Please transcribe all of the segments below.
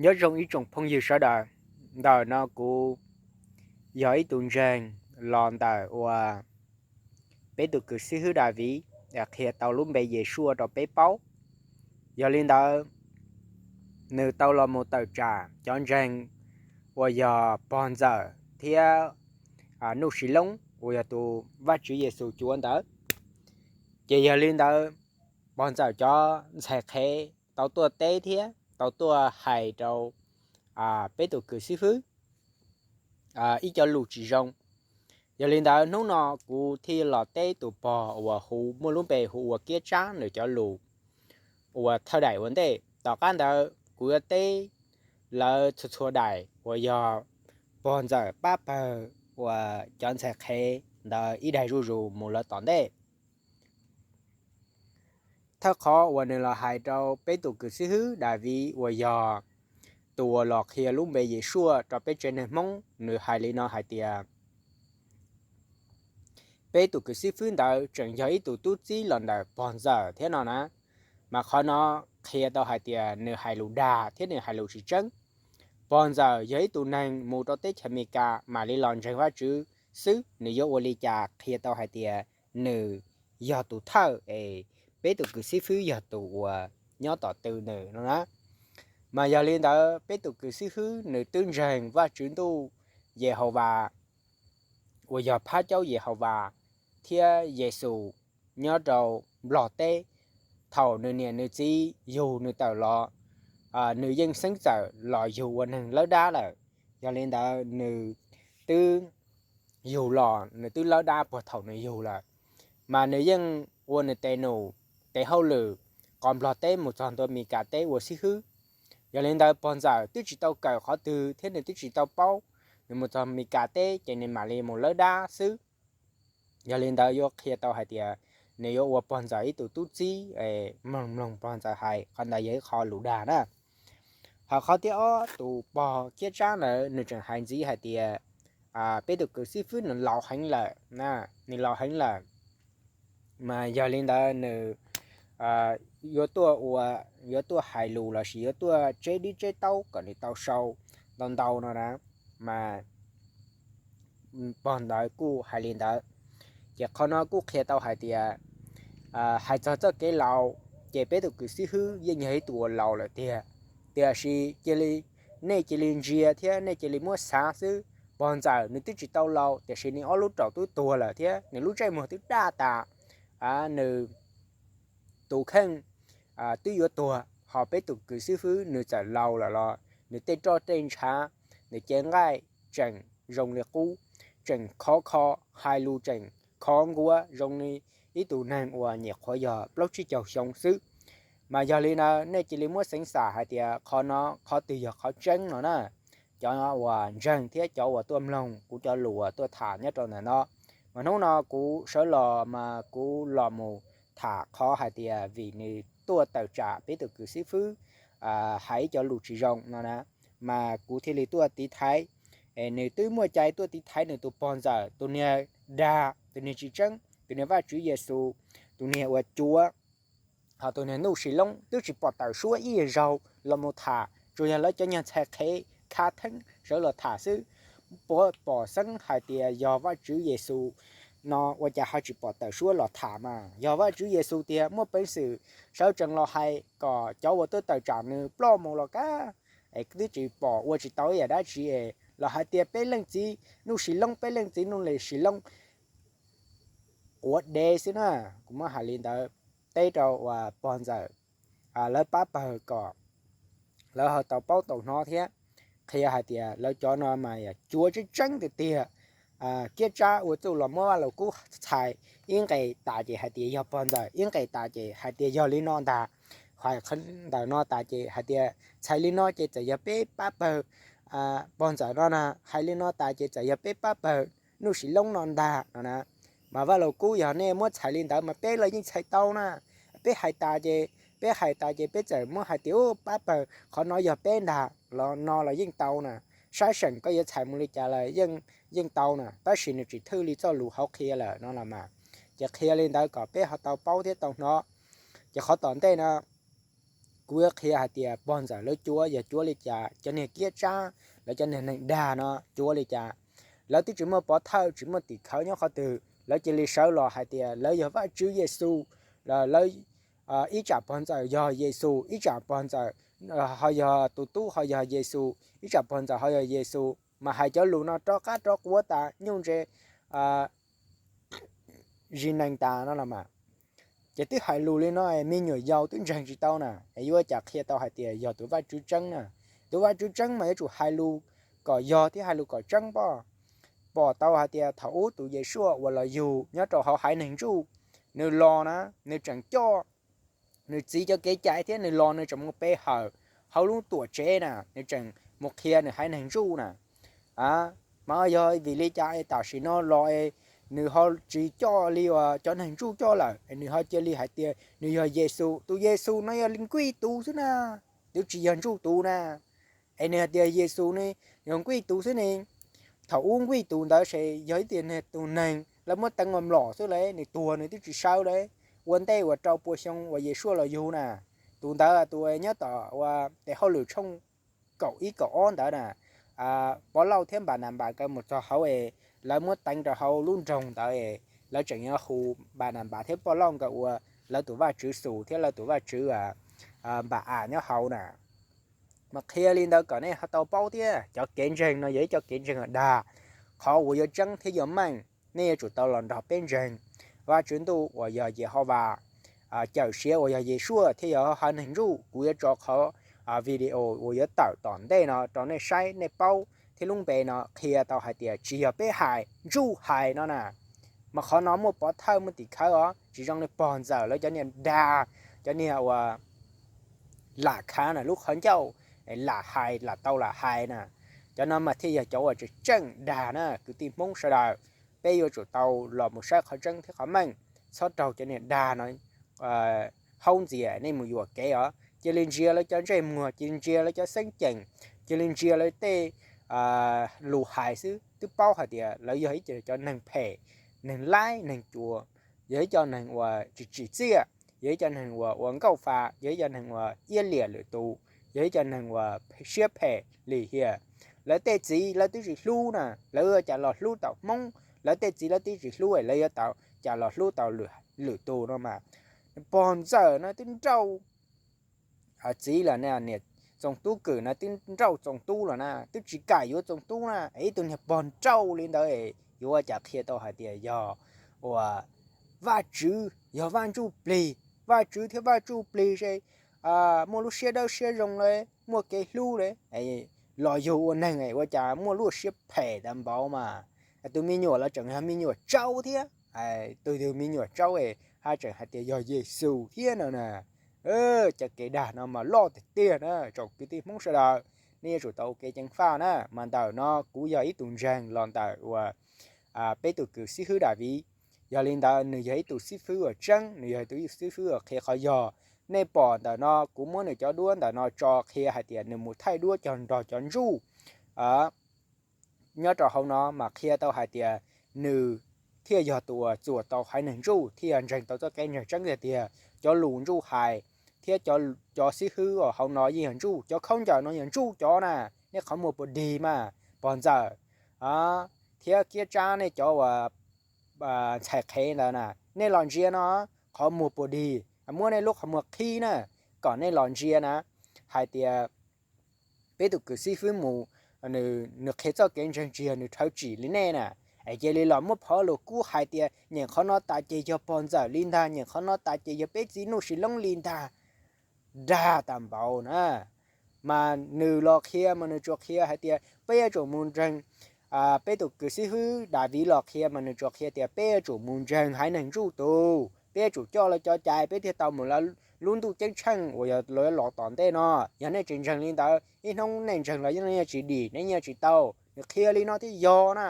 Nyob zoo ib tsoom phooj ywg sawv daws, ntawm no kuv yog ib tug ntseeg los ntawm uas peb tus kws xib hwb Daviv qhia tau lub npe Yeshua rau peb paub. Yog li ntawd, nws tau los mus tawm tsam cov ntseeg uas yog pog ntxawm thiab Nuj Sis Loob uas yog tus Vajtswv Yexus cuav ntawd. Ces yog li ntawd, pog ntxawm cov ntxhais qhev tau tuaj teb thiab tau tuaj hais rau peb tus kws xib hwb ib co lus tsis zoo. Yog li ntawd, hnub no kuv thiaj los teb tus pog uas hu muaj lub npe hu ua Kiab Tsab nws cov lus uas thawj daim ua ntej. Tom qab ntawd kuv yuav teb lawv txhua txhua daim uas yog pog ntxawm pab pawg uas cov ntxhais qhev ntawd ib daim zuj zus mus lawv tom ntej. Thawj qhov uas nws los hais rau peb tus kws xib hwb Daviv uas yog tus uas los qhia lub npe Yeshua rau peb tsev neeg Hmoob, nws hais li no hais tias peb tus kws xib hwb ntawd tseem yog ib tug tub txib los ntawm pog ntxawm thiab no na. Mas qhov no qhia tau hais tias nws hais lus dag thiab nws hais lus tsis tseeb. Pog ntxawm yog ib tug neeg mus rau teb chaws Amelikas mam li los ntseeg Vajtswv xwb, nws yuav ua li cas qhia tau hais tias nws yog tus thawj es peb tus kws xib hwb yog tus uas nyob tom tw nws no na. Mas yog li ntawd, peb tus kws xib hwb nws twb ntseeg Vajtswv ntuj Yehauvas uas yog phab caub Yehauvas thiab Yexus nyob rau Nplog teb. Thaum nws niam nws txiv yug nws tawm los, nws yeej xeeb txawm los yug ua neeg lawb dab lawm. Yog li ntawd, nws twb yug los nws twb lawb dab puag thaum nws yug lawm. Mas nws yeej ua nws tes num tes hauj lwm qos Nplog teb mus txog ntua Amelikas teb ua xib hwb. Yog li ntawd, pog ntxawm twb tsis tau kawm qhov twg thiab nws twb tsis tau paub, nws mus txog Amelikas teb ces nws mam li mus lawb dab xwb. Yog li ntawd, yuav qhia tau hais tias nws yuav ua pog ntxawm ib tug tub txib mloog mloog pog ntxawm hais. Qhov ntawd yog ib qho lus dag na. Hos qhov thib ob, tus pog Kiab Tsab ntawd nws tseem hais ntxiv hais tias peb tus kws xib hwb nws laus heev lawm, nws laus heev lawm. Mas yog li ntawd, nws yuav tuaj ua, yuav tuaj hais lus lossis yuav tuaj tseb dib tseb taub kom nws tau sau ntau ntau no na. Mas pog ntawd kuj hais li ntawd. Ces qhov no kuj qhia tau hais tias hais txog txoj kev laus, ces peb tus kws xib hwb yeej yog ib tug uas laus lawm tiag. Tiam sis cia li, nej cia li ntsia thiab nej cia li muab xav xwb. Pog ntxawm nws twb tsis tau laus, tiam sis nws ob lub raum twb tuag lawm thiab nws lub ntsej muag twb daj tas, nws tus kheej twb yuav tuag, hos peb tus kws xib hwb nws txawm laus lawm los nws tej roj tej ntshav, nws cev nqaij tseem zoo li qub, tseem khov kho, hais lus tseem khov nkuav zoo li ib tug neeg uas nyuam qhuav yog plaub tsib caug xyoo xwb. Mas yog li ntawd, nej cia li muab xeev xam hais tias qhov no qhov twg yog qhov tseeb no na. Cov uas ntseeg thiab cov uas tuaj mloog kuv cov lus uas tuaj tham nyob rau ntawm no, mas hnub no kuv sawv los mas kuv los mus tham qhov hais tias vim nws tuaj tawm tsam peb tus kws xib hwb hais ib cov lus tsis zoo no na, mas kuv thiaj li tuaj tiv thaiv. Es nws twb muaj cai tuaj tiv thaiv nws tus pog ntxawm, tus niag dag, tus niag tsis tseeb, tus niag Vajtswv Yexus, tus niag uas cuav, hos tus niag Nuj Sis Loob twb tsis pom tawm suab ib zaug los mus tham, tsuas yog lawv cov nyuag ntxhais qhev khav theeb sawv los tham xwb. Puas pom xeeb hais tias yog Vajtswv Yexus no ua cas ho tsis pom tawm suab los tham mas? Yog Vajtswv Yexus tiag muaj peev xwm sawv tsees los hais kom cov uas tuaj tawm tsam nws ploj mus los kab, es twb tsis pom ua tsis tau ib yam dab tsi es los hais tias peb leej txiv Nuj Sis Loob, peb leej txiv Nuj Sis Loob quav dev xwb na. Kuv muab hais li ntawd teb rau uas pog ntxawm lawv pab pawg kom lawv ho tau paub tau hnov thiab qhia hais tias lawv cov no mas yog cuav tseeb tseeb tiag tiag. Kiab Tsab ua txuj los muab Vaj Lus Kub txhais ib nqes tas ces hais tias yog pog ntxawm, ib nqes tas ces hais tias yog li no ntag. Hais ntawm no tas ces hais tias txhais li no ces txawm yog peb pab pawg pog ntxawm no na, hais li no tas ces txawm yog peb pab pawg Nuj Sis Loob no ntag no na. Mas Vaj Lus Kub yog nej muab txhais li ntawd mas peb los yeej txhais tau na. Peb hais tas ces, peb hais tas ces peb txawm muab hais tias pab pawg qhov no yog peb ntag los no los yeej tau na. Sab seem koj yuav txhais mus li cas los yeej tau na, tab sis nws tsis thwj li txoj lus hauv qhia lawm no los mas. Ces qhia li ntawd kom peb ho tau paub thiab tau hnov. Ces qhov tom ntej no kuv yuav qhia hais tias pog ntxawm lawv cuav yog cuav li cas, cov niag kiab tsab, lawv cov niag neeg dag no cuav li cas. Lawv twb tsis muaj pov thawj, tsis muaj tim khawv nyob qhov twg, lawv cia li sawv los hais tias lawv yog Vajtswv Yexus, lawv ib tsam pog ntxawm yog Yexus, ib tsam pog ntxawm ho yog tus tub ho yog Yexus, ib tsam pog ntxawm ho yog Yexus, mas hais cov lus no rov qab rov quav tas nyuj ntse zis nees tas no los mas. Ces twb hais lus li no, me nyuam yaus twb ntseeg tsis tau na, es yuav cas qhia tau hais tias yog tus Vajtswv tseeb na? Tus Vajtswv tseeb mas yuav tsum hais lus kom yog thiab hais lus kom tseeb pob. Pom tau hais tias thaum ub tus Yesuaj uas los yug nyob rau hauv haiv neeg ntsuj, nws los na, nws tseem coj nws txiv cov kev cai thiab nws los nws tseem mus pe hawm hauv lub tuam tsev na, nws tseem mus qhia nws haiv neeg ntsuj na. Mas yog vim li cas es tam sim no los es nws ho tsis coj li uas cov neeg ntsuj coj lawm, es nws ho cia li hais tias nws yog Yexus? Tus Yexus no yog li nkuj tus xwb na, twb tsis yog ntsuj tus na. Es nws hais tias Yexus ne, yog nkuj tus xwb ne. Thaum ub nkuj tus ntawd ces yog ib tiag tus neeg lawv muab teev ua mlom xwb las, nws tuag nws twb tsis sawv las, ua ntej uas rau pua xyoo uas Yesuaj los yug na. Tus ntawd tus nyob tom ua tes hauj lwm tshooj kaum ib kaum ob ntawd na, Pov Lauj thiab Npa Nas Npas nkawd mus txog hauv es lawv muab teev rau hauv lub nroog ntawd es lawv tseem yuav hu Npa Nas Npas thiab Pov Lauj nkawd ua lawv tus vaj tswv Xus thiab lawv tus vaj tswv Npa As nyob hauv na. Mas qhia li ntawd kom nej ho tau paub thiab, cov kev ntseeg no yog ib co kev ntseeg dag. Qhov uas yuav tseeb thiab yuav meej, nej yuav tsum tau los nrog peb ntseeg. Vaj Tswv Ntuj uas yog Yehauvas, Cawm Siav uas yog Yesuaj thiab yog haiv neeg ntsuj. Kuv yuav tso qhov video uas yuav tawm tom ntej no rau nej saib nej paub thiab lub npe no qhia tau hais tias tsis yog peb hais, ntsuj hais no na. Mas qhov no muaj pov thawj muaj tim khawv os, tsis zoo li pog ntxawm lawv cov niag dag, cov niag uas lam khav na lub qhov ncauj, lam hais lam tau lam hais na. Cov no mas thiaj yog cov uas tseem tseem dag na kwv tij Hmoob sawv daws. Peb yuav tsum tau los mus saib qhov tseeb thiab qhov meej, txhob raug cov niag dag no haub ntxias nej mus yuam kev os. Cia li ntsia lawv cov ntsej muag, cia li ntsia lawv cov xeeb ceem, cia li ntsia lawv tej lus hais xwb twb paub hais tias lawv yog ib co neeg phem, neeg laib neeg cuav, yog ib co neeg uas tsis tsim txiaj, yog ib co neeg uas ua nkauj fa, yog ib co neeg uas iab liam lwm tus, yog ib co neeg uas siab phem lim hiam. Lawv tej txiv lawv twb tsis hlub na, lawv yuav cas los hlub tau Hmoob? Lawv tej txiv lawv twb tsis hlub, lawv yuav tau cas los hlub tau lwm tus no mas. Pog ntxawm no twb nrauj txiv lawm, niam Txoos Tub Kwm no twb nrauj Txoos Tub lawm na, twb tsis kam yuav Txoos Tub na. Ib tug niag pog nrauj li ntawd yuav ua cas qhia tau hais tias yog uas Vajtswv yog Vaj Ntsuj Plig? Vaj Tswv thiab Vaj Ntsuj Plig se muaj lub siab dawb siab zoo li, muaj kev hlub li, los yug ua neeg ua cas muaj lub siab phem tas npaum mas. Tus me nyuam los tseem yog me nyuam tsaub thiab, tus yug me nyuam tsaub haj tseem hais tias yog Yexus thiab no na. Cov kev dag no mas loj tiag tiag na tsoom kwv tij Hmoob sawv daws, nej yuav tsum tau ua kev ceev faj na. Mas ntawm no kuv yog ib tug ntseeg los ntawm uas peb tus kwv xib hwb Daviv. Yog li ntawd nws yog ib tug xib fwb uas tseeb, nws yog ib tug xib fwb uas qhia qhov yog. Nej pom ntawm no kuv muab nws cov duab ntawm no tso qhia hais tias nws mus thaij duab cog nrog cov ntsuj nyob rau hauv no mas qhia tau hais tias nws thiaj yog tus uas txuas tau haiv neeg ntsuj, thiaj yog ntseeg tau txoj kev ntseeg tseeb tiag tiag. Cov lus ntsuj hais thiab cov xib hwb uas hauv no yeej yog ntsuj, cov khaub ncaws no yog ntsuj cov na. Nej qhov muag puas dig mas pog ntxawm thiab kiab tsab nej cov uas ntxhais qhev ntawd na, nej los ntsia no, qhov muag puas dig, muab nej lub qhov muag qhib na, kom nej los ntsia na, hais tias peb tus kwv xib fwb mus, nws qhia txoj kev ntseeg tsis yog nws rhawv tsim li nej na. Es cia li los muab phov lus kub hais tias nyeem qhov no tas ces yog pog ntxawm li ntag, nyeem qhov no tas ces yog peb txiv Nuj Sis Loob li ntag. Dag tas npaum na. Mas nws los qhia mas nws tsuas qhia hais tias peb yuav tsum mus ntseeg, peb tus kwv xib fwb Daviv los qhia mas nws tsuas qhia tias peb yuav tsum mus ntseeg haiv neeg ntsuj tus, peb yuav tsum coj lawv cov cai peb thiaj tau mus lub ntuj ceeb tsheej uas yog lawv los tom ntej no. Yog nej tsis ntseeg li ntawd, ib hnub nej ntseeg los yeej tsis dim, nej yeej tsis tau. Nws qhia li no thiaj yog na.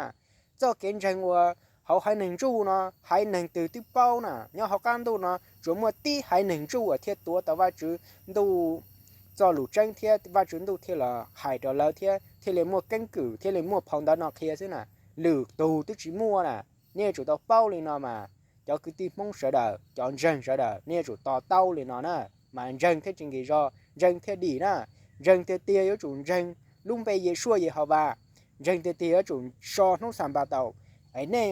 Txoj kev ntseeg uas hauv haiv neeg ntsuj no, haiv neeg twg twb paub na, nyob hauv qab ntuj no tsuas muaj tib haiv neeg ntsuj uas thiaj tuav tau Vajtswv Ntuj txoj lus tseeb thiab Vajtswv Ntuj thiaj los hais rau lawv thiab thiaj li muaj keeb kwm thiaj li muaj phau ntawv no qhia xwb na. Lwm tus twb tsis muaj na. Nej yuav tsum tau paub li no mas, cov kwv tij Hmoob sawv daws, cov ntseeg sawv daws, nej yuav tsum to taub li no na, mas ntseeg thiaj tsis nkim zog. ntseeg thiaj dim na, ntseeg tiag tiag yuav tsum ntseeg lub npe Yeshua Yehauvas, ntseeg tiag tiag yuav tsum so hnub Xanpataus. Es nej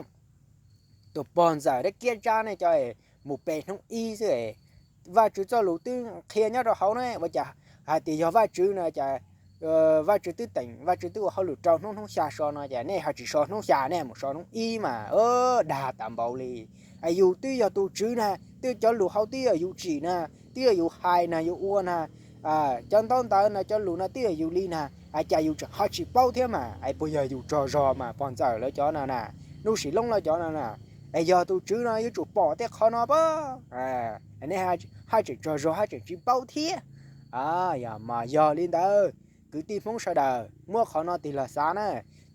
tus pog ntxawm dab kiab tsab nej cov es mus pe hnub ib xwb es, Vajtswv txoj lus twb qhia nyob rau hauv na, ua cas hais tias yog Vajtswv no cas Vajtswv twb teem, Vajtswv twb ua hauj lwm rau hnub, hnub xya so no ces nej ho tsis so hnub xya, nej mus so hnub ib mas, dag tas npaum li. Es yus twb yog tus Tswv na, twb cov lus hauv twb yog yus tsim na, twb yog yus hais na, yus ua na, cov ntaub ntawv no, cov lus no twb yog yus li na, es cas yus tseem ho tsis paub thiab mas, es puas yog yus tsaug zog mas pog ntxawm lawv cov no na, Nuj Sim Loob lawv cov no na. Es yog tus Tswv no yuav tsum pom tej qhov no pab, nej haj tseem tsaug zog haj tseem tsis paub thiab. Yog mas yog li ntawd, kwv tij Hmoob sawv daws muab qhov no tig los xav na,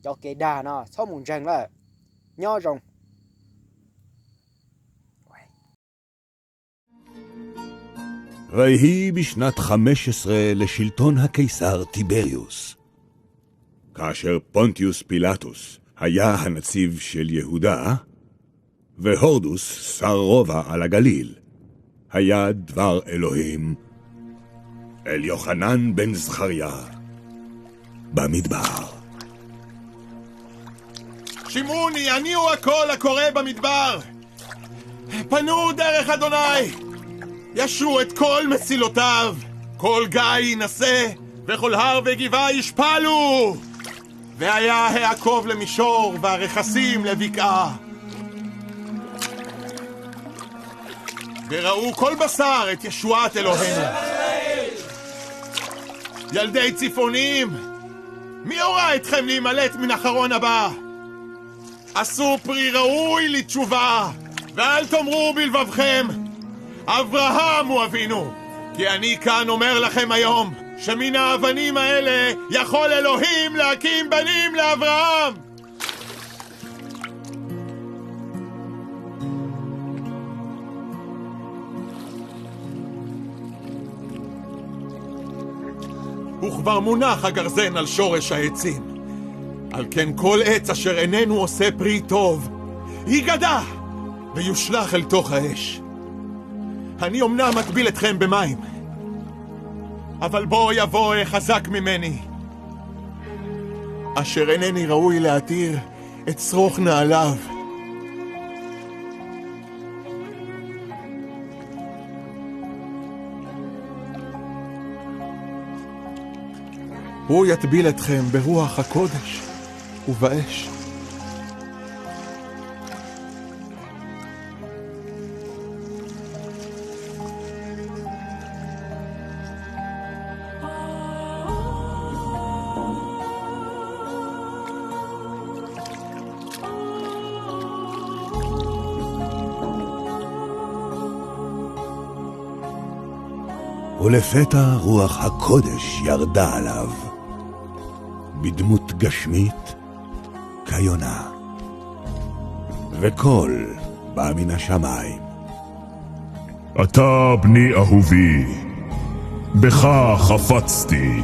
cov kev dag no txhob mus ntseeg lawm. Nyob zoo. ויהי בשנת חמש עשרה לשלטון הקיסר טיבריוס, כאשר פונטיוס פילטוס היה הנציב של יהודה, והורדוס שר רובע על הגליל, היה דבר אלוהים אל יוחנן בן זכריה במדבר. שמעו נא, הניעו הקול הקורא במדבר, פנו דרך אדוני, ישעו את כל מסילותיו, כל גיא יינשא, וכל הר וגבעה ישפלו. והיה העקוב למישור והרכסים לבקעה. וראו כל בשר את ישועת אלוהינו. ילדי צפעונים, מי הורה אתכם להימלט מן החרון הבא? עשו פרי ראוי לתשובה, ואל תאמרו בלבבכם, אברהם הוא אבינו. כי אני כאן אומר לכם היום, שמן האבנים האלה יכול אלוהים להקים בנים לאברהם. וכבר מונח הגרזן על שורש העצים. על כן כל עץ אשר איננו עושה פרי טוב, ייגדע ויושלך אל תוך האש. אני אמנם אטביל אתכם במים, אבל בא יבוא החזק ממני, אשר אינני ראוי להטיר את שרוך נעליו. הוא יטביל אתכם ברוח הקודש ובאש. ולפתע רוח הקודש ירדה עליו בדמות גשמית כיונה, וקול בא מן השמים. אתה בני אהובי, בך חפצתי.